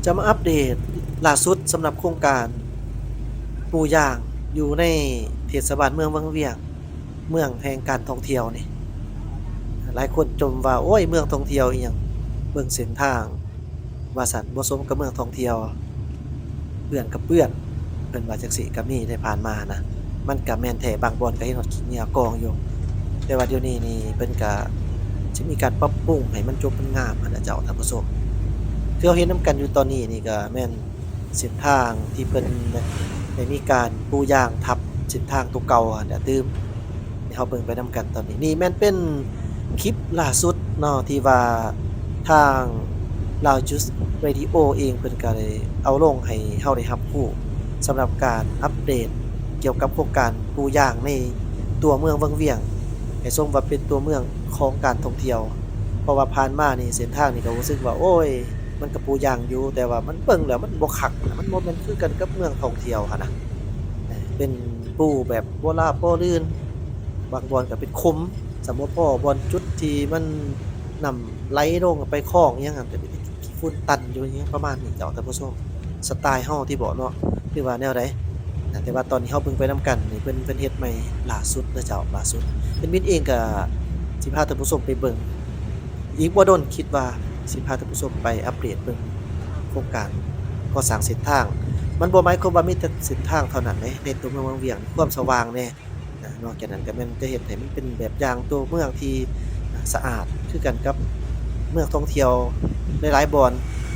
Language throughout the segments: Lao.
ກໍມາອັບເດດລ່າສຸດສຳລັບໂຄງການປູຢາງຢູ່ໃນເທດສະບານເມືອງວັງວຽງ, ເມືອງແຫ່ງການທ່ອງທ່ຽວນີ້. ຫຼາຍຄົນຈົ່ມວ່າ ໂອ້ຍ ເມືອງທ່ອງທ່ຽວອີ່ຫຍັງ, ເບິ່ງເສັ້ນທາງ ວ່າຊັ້ນ, ບໍ່ສົມກັບເມືອງທ່ອງທ່ຽວ, ເປື້ອນກັບເປື້ອນ, ເພິ່ນວ່າຈັ່ງຊີ້. ກໍມີໃນຜ່ານມານະ, ມັນກໍແມ່ນແທ້, ບາງບ່ອນກໍເຫັນຮອດຂີ້ເຫຍື້ອກອງຢູ່, ແຕ່ວ່າດຽວນີ້ນີ້ເພິ່ນກໍຊິມີການປັບປຸງໃຫ້ມັນຈົບມັນງາມຫັ້ນນະເຈົ້າທ່ານຜູ້ຊົມ. ຄືເຮົາເຫັນນຳກັນຢູ່ຕອນນີ້ນີ້ກໍແມ່ນເສັ້ນທາງທີ່ເພິ່ນໄດ້ມີການປູຢາງທັບເສັ້ນທາງຕົວເກົ່າຫັ້ນນະຕື່ມ. ໃຫ້ເຮົາເບິ່ງໄປນຳກັນຕອນນີ້. ນີ້ແມ່ນເປັນຄລິບລ່າສຸດເນາະ ທີ່ວ່າທາງ Loud Juice Radio ເອງ ເພິ່ນກໍໄດ້ເອົາລົງໃຫ້ເຮົາໄດ້ຮັບຮູ້ ສຳລັບການອັບເດດກ່ຽວກັບໂຄງການປູຢາງໃນຕົວເມືອງວັງວຽງ ໃຫ້ສົມວ່າເປັນຕົວເມືອງຂອງການທ່ອງທ່ຽວ. ເພາະວ່າຜ່ານມານີ້ ເສັ້ນທາງນີ້ກໍຮູ້ສຶກວ່າ ໂອ້ຍ ມັນກໍປູຢາງຢູ່ ແຕ່ວ່າມັນເບິ່ງແລ້ວມັນບໍ່ຄັກນະ, ມັນບໍ່ແມ່ນຄືກັນກັບເມືອງທ່ອງທ່ຽວຫັ້ນນະ. ເປັນປູແບບບໍ່ລາບໍ່ລື່ນ, ບາງບ່ອນກໍເປັນຂຸມ, ສຳບໍ່ພໍບ່ອນຈຸດທີ່ມັນນ້ຳໄຫຼລົງໄປຄອງອີ່ຫຍັງຫັ້ນ, ກໍເປັນຂີ້ຝຸ່ນຕັນຢູ່ອີ່ຫຍັງປະມານນີ້ເຈົ້າທ່ານຜູ້ຊົມ. ສະໄຕເຮົາຕິເບາະເນາະ ຫຼືວ່າແນວໃດ? ແຕ່ວ່າຕອນນີ້ເຮົາເບິ່ງໄປນຳກັນນີ້ ເພິ່ນ ເພິ່ນເຮັດໃໝ່ລ່າສຸດເດີເຈົ້າ, ລ່າສຸດ. ແອດມິນເອງກໍຊິພາທ່ານຜູ້ຊົມໄປເບິ່ງ ອີກບໍ່ດົນ ຄິດວ່າຊິພາທ່ານຜູ້ຊົມໄປອັບເດດເບິ່ງໂຄງການກໍ່ສ້າງເສັ້ນທາງ. ມັນບໍ່ໝາຍຄວາມວ່າມີແຕ່ເສັ້ນທາງເທົ່ານັ້ນເດ້, ໃນຕົວເມືອງວັງວຽງ ຄວາມສະຫວ່າງແດ່. ນອກຈາກນັ້ນກໍແມ່ນຈະເຮັດໃຫ້ມັນເປັນແບບຢ່າງຕົວເມືອງທີ່ສະອາດ ຄືກັນກັບເມືອງທ່ອງທ່ຽວຫຼາຍໆບ່ອນ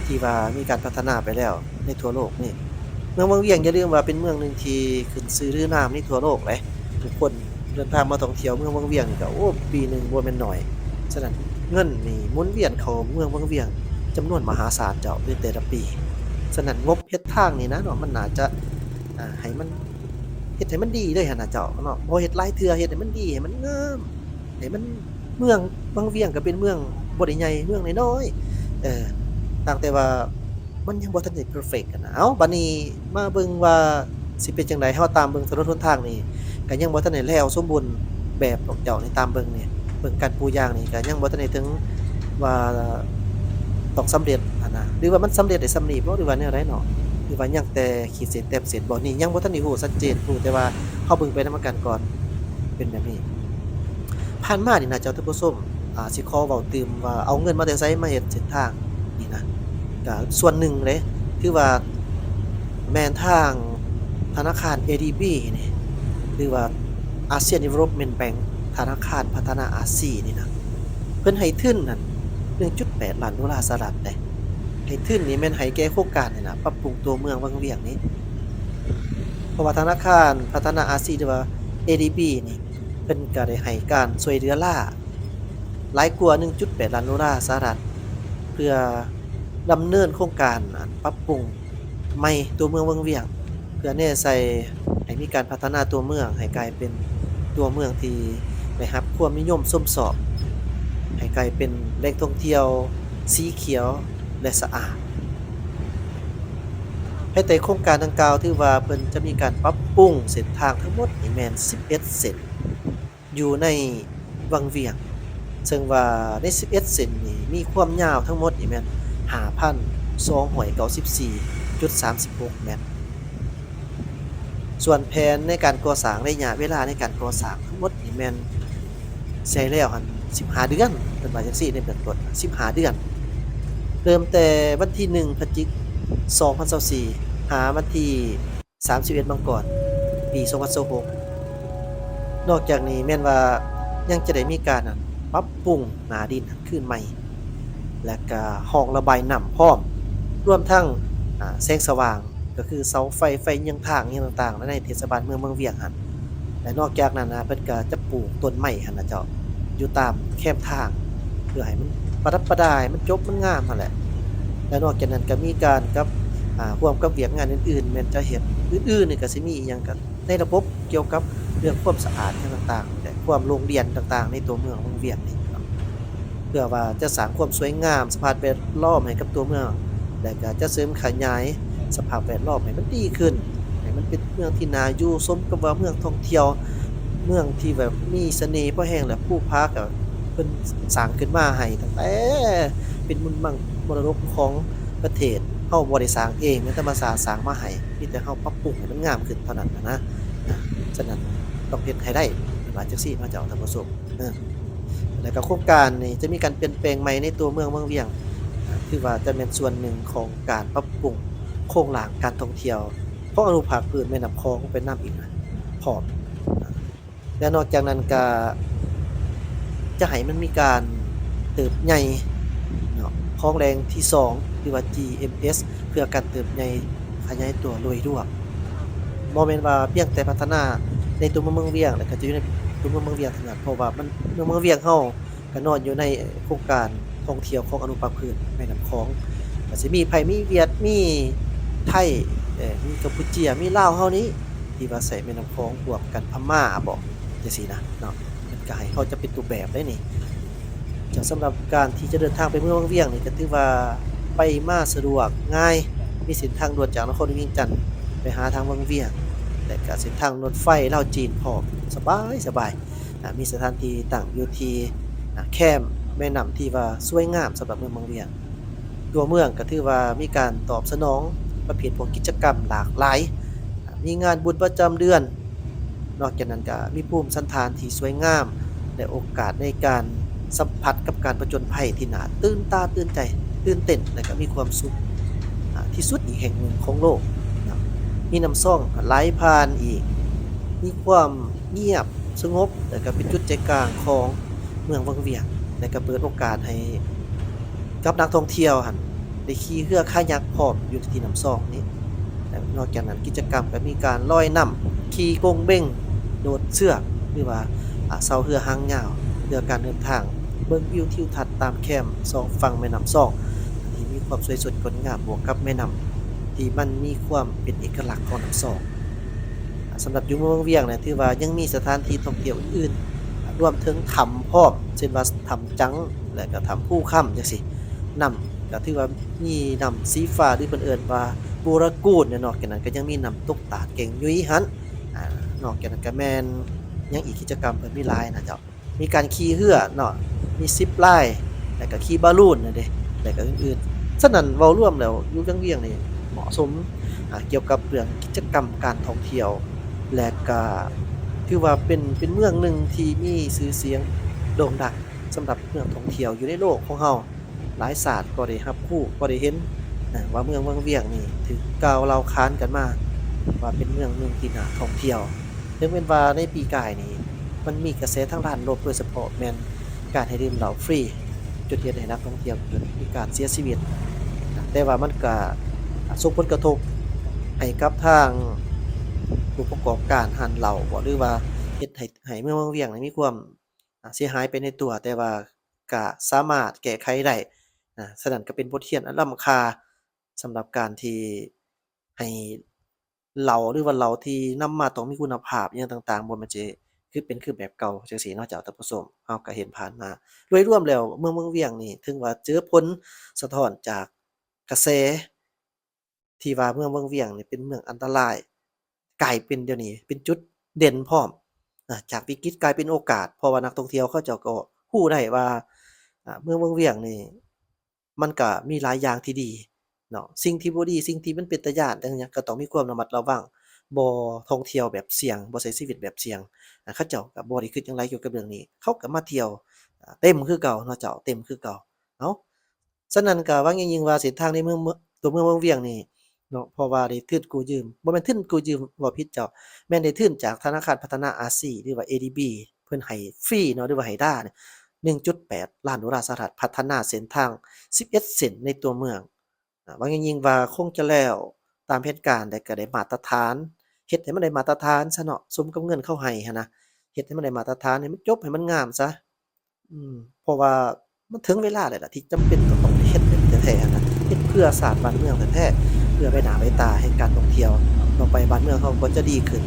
ທີ່ວ່າມີການພັດທະນາໄປແລ້ວໃນທົ່ວໂລກນີ້. ເມືອງວັງວຽງ ຢ່າລືມວ່າເປັນເມືອງໜຶ່ງທີ່ຂຶ້ນຊື່ລືນາມໃນທົ່ວໂລກເດ້. ຜູ້ຄົນເດີນທາງມາທ່ອງທ່ຽວເມືອງວັງວຽງນີ້ກໍ ໂອ້ ປີໜຶ່ງບໍ່ແມ່ນໜ້ອຍ. ສະນັ້ນເງິນນີ້ໝູນວຽນເຂົ້າເມືອງວັງວຽງຈຳນວນມະຫາສານເຈົ້າ ໃນແຕ່ລະປີ. ສະນັ້ນງົບເຮັດທາງນີ້ນະເນາະ ມັນໜ້າຈະ ອ່າ ໃຫ້ມັນ ເຮັດໃຫ້ມັນດີເລີຍຫັ້ນນະເຈົ້າເນາະ. ບໍ່ເຮັດຫຼາຍເທື່ອ, ເຮັດໃຫ້ມັນດີ, ໃຫ້ມັນງາມ, ໃຫ້ມັນ ເມືອງວັງວຽງກໍເປັນເມືອງບໍ່ໄດ້ໃຫຍ່, ເມືອງນ້ອຍໆ. ເອີ ຕ່າງແຕ່ວ່າ ມັນຍັງບໍ່ທັນໄດ້ເພີເຟັກຫັ້ນນະ. ເອົ້າ ບັດນີ້ມາເບິ່ງວ່າຊິເປັນຈັ່ງໃດ, ເຮົາຕາມເບິ່ງຖະໜົນຫົນທາງນີ້ ກໍຍັງບໍ່ທັນໄດ້ແລ້ວສົມບູນແບບດອກເຈົ້າ. ນີ້ຕາມເບິ່ງນີ້ ເບິ່ງການປູຢາງນີ້ ກໍຍັງບໍ່ທັນໄດ້ເຖິງວ່າຕ້ອງສຳເລັດຫັ້ນນະ, ຫຼືວ່າມັນສຳເລັດໄດ້ສ່ຳນີ້ບໍ ຫຼືວ່າແນວໃດເນາະ, ຫຼືວ່າຍັງແຕ່ຂີດເສັ້ນແຕ້ມເສັ້ນບໍ? ນີ້ຍັງບໍ່ທັນໄດ້ຮູ້ຊັດເຈນ, ຮູ້ແຕ່ວ່າເຮົາເບິ່ງໄປນຳກັນກ່ອນ ເປັນແບບນີ້. ຜ່ານມານີ້ນະເຈົ້າທ່ານຜູ້ຊົມ ອ່າ ຊິຂໍເວົ້າຕື່ມວ່າເອົາເງິນມາແຕ່ໃສມາເຮັດເສັ້ນທາງນີ້ນະ, ກະສ່ວນໜຶ່ງເດ້ ຖືວ່າແມ່ນທາງທະນາຄານ ເອດີບີ ນີ້ ຫຼືວ່າ Asian Development Bank ທະນາຄານພັດທະນາອາຊີນີ້ນະ, ເພິ່ນໃຫ້ທຶນຫັ້ນ ໜຶ່ງຈຸດແປດລ້ານໂດລາສະຫະລັດເດ້. ໃຫ້ທຶນນີ້ແມ່ນໃຫ້ແກ່ໂຄງການນີ້ນະ ປັບປຸງຕົວເມືອງວັງວຽງນີ້, ເພາະວ່າທະນາຄານພັດທະນາອາຊີ ຫຼືວ່າ ເອດີບີ ນີ້ ເພິ່ນກໍໄດ້ໃຫ້ການຊ່ວຍເຫຼືອລ້າຫຼາຍກວ່າໜຶ່ງຈຸດແປດລ້ານໂດລາສະຫະລັດ ເພື່ອດຳເນີນໂຄງການ ອັນ ປັບປຸງໃໝ່ຕົວເມືອງວັງວຽງ ເພື່ອແນໃສ່ໃຫ້ມີການພັດທະນາຕົວເມືອງໃຫ້ກາຍເປັນຕົວເມືອງທີ່ໄດ້ຮັບຄວາມນິຍົມຊົມຊອບ, ໃຫ້ກາຍເປັນແຫຼ່ງທ່ອງທ່ຽວສີຂຽວ ແລະ ສະອາດ. ພາຍໃຕ້ໂຄງການດັ່ງກ່າວ ຖືວ່າເພິ່ນຈະມີການປັບປຸງເສັ້ນທາງທັງໝົດນີ້ແມ່ນສິບເອັດເສັ້ນ ຢູ່ໃນວັງວຽງ, ເຊິ່ງວ່າໃນສິບເອັດເສັ້ນນີ້ມີຄວາມຍາວທັງໝົດນີ້ແມ່ນຫ້າພັນສອງຮ້ອຍເກົ້າສິບສີ່ຈຸດສາມສິບຫົກແມັດ. ສ່ວນແຜນໃນການກໍ່ສ້າງ, ໄລຍະເວລາໃນການກໍ່ສ້າງທັງໝົດນີ້ແມ່ນໃຊ້ແລ້ວຫັ້ນສິບຫ້າເດືອນ, ເພິ່ນວ່າຈັ່ງຊີ້ໃນເບື້ອງຕົ້ນ ສິບຫ້າເດືອນ, ເລີ່ມແຕ່ວັນທີໜຶ່ງ ພະຈິກ ສອງພັນຊາວສີ່ ຫາວັນທີ ສາມສິບເອັດ ມັງກອນ ປີສອງພັນຊາວຫົກ. ນອກຈາກນີ້ແມ່ນວ່າຍັງຈະໄດ້ມີການ ອັນ ປັບປຸງໜ້າດິນຄືນໃໝ່ ແລະກະຮ່ອງລະບາຍນ້ຳພ້ອມ, ລວມທັງ ອາ ແສງສະຫວ່າງ ກໍຄືເສົາໄຟ, ໄຟເຍືອງທາງ ອີ່ຫຍັງຕ່າງໆ ໃນເທດສະບານເມືອງວັງວຽງຫັ້ນ. ແລະນອກຈາກນັ້ນນະ ເພິ່ນກໍຈະປູກຕົ້ນໄມ້ຫັ້ນນະເຈົ້າ ຢູ່ຕາມແຄມທາງ ເພື່ອໃຫ້ມັນປະດັບປະດາ ໃຫ້ມັນຈົບມັນງາມຫັ້ນແຫຼະ. ແລະນອກຈາກນັ້ນກໍມີການກັບ ອາ ຮ່ວມກັບວຽກງານອື່ນໆ ແມ່ນຈະເຮັດ ອື່ນໆນີ້ກໍຊິມີອີ່ຫຍັງກັນ ໃນລະບົບກ່ຽວກັບເລື່ອງຄວາມສະອາດຫຍັງຕ່າງໆ ແລະ ຄວາມໂລ່ງລ່ຽນຕ່າງໆ ໃນຕົວເມືອງວັງວຽງນີ້ເນາະ. ເພື່ອວ່າຈະສ້າງຄວາມສວຍງາມສະພາບແວດລ້ອມໃຫ້ກັບຕົວເມືອງ ແລະກະຈະເສີມຂະຫຍາຍສະພາບແວດລ້ອມໃຫ້ມັນດີຂຶ້ນ, ໃຫ້ມັນເປັນເມືອງທີ່ໜ້າຢູ່ ສົມກັບວ່າເມືອງທ່ອງທ່ຽວ, ເມືອງທີ່ແບບມີສະເໜ່ພໍແຮງ ແລະ ພູຜາກະເພິ່ນສ້າງຂຶ້ນມາໃຫ້ຕັ້ງແຕ່ເປັນບຸນບັງມໍລະດົກຂອງປະເທດ ເຮົາບໍ່ໄດ້ສ້າງເອງ, ແມ່ນທຳມະຊາດສ້າງມາໃຫ້, ມີແຕ່ເຮົາປັບປຸງໃຫ້ມັນງາມຂຶ້ນເທົ່ານັ້ນນະ. ອາ ສະນັ້ນຕ້ອງເຮັດໃຫ້ໄດ້ ເພິ່ນວ່າຈັ່ງຊີ້ເນາະເຈົ້າທ່ານຜູ້ຊົມ. ເອີ ແລ້ວກໍໂຄງການນີ້ຈະມີການປ່ຽນແປງໃໝ່ໃນຕົວເມືອງວັງວຽງ, ຖືວ່າຈະແມ່ນສ່ວນໜຶ່ງຂອງການປັບປຸງໂຄງລ່າງການທ່ອງທ່ຽວຂອງອະນຸພາກພື້ນແມ່ນ້ຳຂອງໄປນຳອີກພ້ອມ. ແລະນອກຈາກນັ້ນກະຈະໃຫ້ມັນມີການເຕີບໃຫຍ່ເນາະ ຂອງແຫຼ່ງທີສອງ ຫຼືວ່າ ຈີເອັມເອສ ເພື່ອການເຕີບໃຫຍ່ຂະຫຍາຍຕົວໂດຍລວມ. ບໍ່ແມ່ນວ່າພຽງແຕ່ພັດທະນາໃນຕົວເມືອງວັງວຽງ ແລ້ວກໍຈະຢູ່ໃນຕົວເມືອງວັງວຽງເທົ່ານັ້ນ, ເພາະວ່າມັນ ເມືອງວັງວຽງເຮົາກໍນອນຢູ່ໃນໂຄງການທ່ອງທ່ຽວຂອງອະນຸພາກພື້ນແມ່ນ້ຳຂອງ, ກໍຊິມີໄທ ມີຫວຽດ ມີໄທ ເອີ ມີກຳປູເຈຍ ມີລາວເຮົານີ້ ທີ່ວ່າໃຊ້ແມ່ນ້ຳຂອງຮ່ວມກັນ ພະມ້າບໍ ຈັ່ງຊີ້ນະເນາະ. ເພິ່ນກໍໃຫ້ເຮົາຈະເປັນຮູບແບບໄດ້ນີ້. ຈາກສຳລັບການທີ່ຈະເດີນທາງໄປເມືອງວັງວຽງນີ້ ກໍຖືວ່າໄປມາສະດວກງ່າຍ, ມີເສັ້ນທາງດ່ວນຈາກນະຄອນຫຼວງວຽງຈັນໄປຫາທາງວັງວຽງ ແລະກະເສັ້ນທາງລົດໄຟລາວຈີນພ້ອມ, ສະບາຍ ສະບາຍ. ອາ ມີສະຖານທີ່ຕັ້ງຢູ່ທີ່ ອາ ແຄມແມ່ນ້ຳທີ່ວ່າສວຍງາມສຳລັບເມືອງວັງວຽງ. ຕົວເມືອງກໍຖືວ່າມີການຕອບສະໜອງປະເພດພວກກິດຈະກຳຫຼາກຫຼາຍ, ມີງານບຸນປະຈຳເດືອນ. ນອກຈາກນັ້ນກໍມີພູມສັນຖານທີ່ສວຍງາມ ແລະ ໂອກາດໃນການສຳຜັດກັບການຜະຈົນໄພທີ່ໜ້າຕື່ນຕາຕື່ນໃຈ ຕື່ນເຕັ້ນ ແລະ ກໍມີຄວາມສຸກ ອາ ທີ່ສຸດອີກແຫ່ງໜຶ່ງຂອງໂລກນະ. ມີນ້ຳຊອງໄຫຼຜ່ານອີກ, ມີຄວາມງຽບສະຫງົບ ແລະ ກໍເປັນຈຸດໃຈກາງຂອງເມືອງວັງວຽງ ແລະ ກໍເປີດໂອກາດໃຫ້ ກັບນັກທ່ອງທ່ຽວຫັ້ນໄດ້ຂີ່ເຮືອຄາຍັກພ້ອມຢູ່ທີ່ນ້ຳຊອງນີ້. ແລະ ນອກຈາກນັ້ນ ກິດຈະກຳກໍມີການລອຍນ້ຳ, ຂີ່ກົງເບັງ, ໂດດເຊືອກ ຫຼືວ່າ ອາ ເຊົ່າເຮືອຫາງຍາວ ເພື່ອການເດີນທາງເບິ່ງວິວທິວທັດຕາມແຄມສອງຝັ່ງແມ່ນ້ຳຊອງ ທີ່ມີຄວາມສວຍສົດງົດງາມ ບວກກັບແມ່ນ້ຳທີ່ມັນມີຄວາມເປັນເອກະລັກຂອງນ້ຳຊອງ. ສຳລັບຢູ່ເມືອງວັງວຽງນະ ຖືວ່າຍັງມີສະຖານທີ່ທ່ອງທ່ຽວອື່ນໆ ລວມເຖິງຖ້ຳພ້ອມ, ເຊັ່ນວ່າຖ້ຳຈັງ ແລະ ກໍຖ້ຳພູຄຳຈັ່ງຊີ້. ນ້ຳກໍຖືວ່າມີນ້ຳສີຟ້າ ຫຼື ເພິ່ນເອີ້ນວ່າບູລະກູນເນາະ, ນອກຈາກນັ້ນກໍຍັງມີນ້ຳຕົກຕາດແກ້ງຍຸຍຫັ້ນ. ອາ ນອກຈາກນັ້ນກໍແມ່ນຫຍັງອີກ ກິດຈະກຳເພິ່ນມີຫຼາຍນະເຈົ້າ. ມີການຂີ່ເຮືອເນາະ, ມີຊິບລາຍ ແລ້ວກໍຂີ່ບາລູນນັ້ນເດ້ ແລ້ວກໍອື່ນໆ. ສະນັ້ນເວົ້າລວມແລ້ວ ຢູ່ວັງວຽງນີ້ເໝາະສົມ ອາ ກ່ຽວກັບເລື່ອງກິດຈະກຳການທ່ອງທ່ຽວ ແລະກະຖືວ່າເປັນ ເປັນເມືອງໜຶ່ງທີ່ມີຊື່ສຽງໂດ່ງດັງສຳລັບເມືອງທ່ອງທ່ຽວຢູ່ໃນໂລກຂອງເຮົາ. ຫຼາຍຊາດກໍໄດ້ຮັບຮູ້ ກໍໄດ້ເຫັນນະ ວ່າເມືອງວັງວຽງນີ້ຖືກກ່າວເລົ່າຂານກັນມາວ່າເປັນເມືອງໜຶ່ງທີ່ໜ້າທ່ອງທ່ຽວ. ເຖິງແມ່ນວ່າໃນປີກາຍນີ້ ມັນມີກະແສທາງດ້ານລົບ, ໂດຍສະເພາະແມ່ນການໃຫ້ດື່ມເຫຼົ້າຟຣີ ຈົນເຮັດໃຫ້ນັກທ່ອງທ່ຽວເກີດມີການເສຍຊີວິດ, ແຕ່ວ່າມັນກະສົ່ງຜົນກະທົບໃຫ້ກັບທາງຜູ້ປະກອບການຮ້ານເຫຼົ້າບໍ ຫຼືວ່າເຮັດໃຫ້ ໃຫ້ເມືອງວັງວຽງນີ້ມີຄວາມ ອາ ເສຍຫາຍໄປໃນຕົວ, ແຕ່ວ່າກະສາມາດແກ້ໄຂໄດ້ນະ. ສະນັ້ນກະເປັນບົດຮຽນອັນລ້ຳຄ່າ ສຳລັບການທີ່ໃຫ້ເຫຼົ້າ ຫຼືວ່າເຫຼົ້າທີ່ນຳມາຕ້ອງມີຄຸນນະພາບຫຍັງຕ່າງໆ, ບໍ່ແມ່ນຊິຄື ເປັນຄືແບບເກົ່າຈັ່ງຊີ້ເນາະເຈົ້າທ່ານຜູ້ຊົມ. ເຮົາກໍເຫັນຜ່ານມາ. ໂດຍລວມແລ້ວ ເມືອງວັງວຽງນີ້ ເຖິງວ່າເຈີຜົນສະທ້ອນຈາກກະແສທີ່ວ່າເມືອງວັງວຽງນີ້ເປັນເມືອງອັນຕະລາຍ ກາຍເປັນ ດຽວນີ້ເປັນຈຸດເດັ່ນພ້ອມ ອາ ຈາກວິກິດກາຍເປັນໂອກາດ, ເພາະວ່ານັກທ່ອງທ່ຽວເຂົາເຈົ້າກໍຮູ້ໄດ້ວ່າ ອາ ເມືອງວັງວຽງນີ້ ມັນກະມີຫຼາຍຢ່າງທີ່ດີເນາະ, ສິ່ງທີ່ບໍ່ດີ ສິ່ງທີ່ມັນເປັນຕາຢ້ານຫຍັງໆ ກໍຕ້ອງມີຄວາມລະມັດລະວັງ, ບໍ່ທ່ອງທ່ຽວແບບສ່ຽງ, ບໍ່ໃຊ້ຊີວິດແບບສ່ຽງ. ອາ ເຂົາເຈົ້າກໍບໍ່ໄດ້ຄິດຫຍັງຫຼາຍກ່ຽວກັບເລື່ອງນີ້, ເຂົາກໍມາທ່ຽວ ອາ ເຕັມຄືເກົ່າເນາະເຈົ້າ, ເຕັມຄືເກົ່າ. ເອົ້າ ສະນັ້ນກໍຫວັງຢ່າງຍິ່ງວ່າເສັ້ນທາງໃນເມືອງ ເມືອງ ຕົວເມືອງວັງວຽງນີ້ເນາະ, ເພາະວ່າໄດ້ທຶນກູ້ຢືມ, ບໍ່ແມ່ນທຶນກູ້ຢືມ ເວົ້າຜິດເຈົ້າ, ແມ່ນໄດ້ທຶນຈາກທະນາຄານພັດທະນາອາຊີ ຫຼືວ່າ ເອດີບີ ເພິ່ນໃຫ້ຟຣີເນາະ ຫຼືວ່າໃຫ້ດາ ໜຶ່ງຈຸດແປດລ້ານໂດລາສະຫະລັດ ພັດທະນາເສັ້ນທາງສິບເອັດເສັ້ນໃນຕົວເມືອງ. ອາ ຫວັງຢ່າງຍິ່ງວ່າຄົງຈະແລ້ວຕາມແຜນການ ແລະ ກໍໄດ້ມາດຕະຖານ, ເຮັດໃຫ້ມັນໄດ້ມາດຕະຖານຊະເນາະ, ສົມກັບເງິນເຂົາໃຫ້ຫັ້ນນະ, ເຮັດໃຫ້ມັນໄດ້ມາດຕະຖານ, ໃຫ້ມັນຈົບ ໃຫ້ມັນງາມຊະ. ອືມ ເພາະວ່າມັນເຖິງເວລາແລ້ວລະ ທີ່ຈຳເປັນຕ້ອງໄດ້ເຮັດແບບແທ້ໆນະ, ເຮັດເພື່ອຊາດບ້ານເມືອງແທ້ໆ, ເພື່ອໃບໜ້າໃບຕາແຫ່ງການທ່ອງທ່ຽວ. ຕໍ່ໄປບ້ານເມືອງເຮົາກໍຈະດີຂຶ້ນ,